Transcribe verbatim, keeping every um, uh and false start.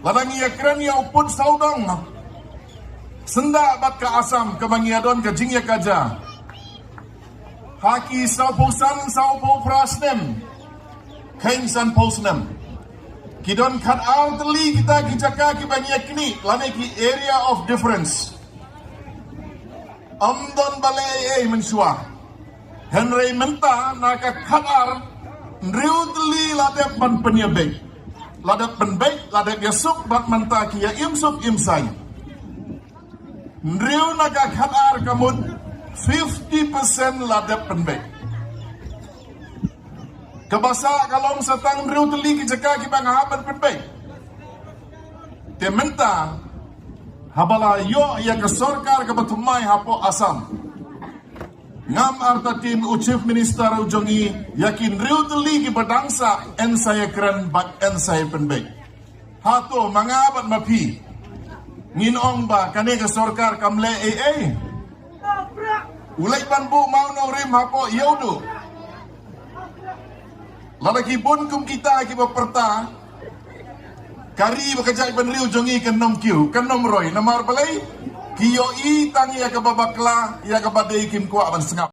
Lada ngi ïakren ïa u pud sawdong, syndah bad ka Assam kaba ngi ïadon ka jingïakajia, ha ki sawphew san, sawphew phra snem, kheiñ sanphew snem, ki don khatar tylli kita ki jaka kiba ngi ïaknieh lane ki area of difference. Ym don ba leh ei ei mynshuwa. Hynrei mynta na ka khatar, hynriew tylli la dep ban pynïabeit, la dep pynbeit, la dep ïasuk, bad mynta ki ïa im suk im saiñ. Hynriew na ka khatar ka mut fifty percent la dep pynbeit. Kaba sah ka long sa tang hynriew tylli ki jaka kiba nga hap ban pynbeit. Te mynta, haba la ïoh ïa ka sorkar kaba thymmai hapoh Assam, ngam artatien u Chief Minister u jong ngi ïa ki hynriew tylli kiba dang sah yn sa ïakren bad yn sa ïapynbeit. Hato ma nga bad ma phi ngin ong ba kane ka sorkar kam leh ei ei? U leit ban buh mawnongrim hapoh Ïewduh. Lada ki bun kum kita kiba pyrta, ka ri bad ka jaitbynriew jong ngi kan ym kiew, kan ym roi. Namar balei? Ki ïohi tang ïa kaba bakla, ïa kaba dei, kim kwah ban sngap.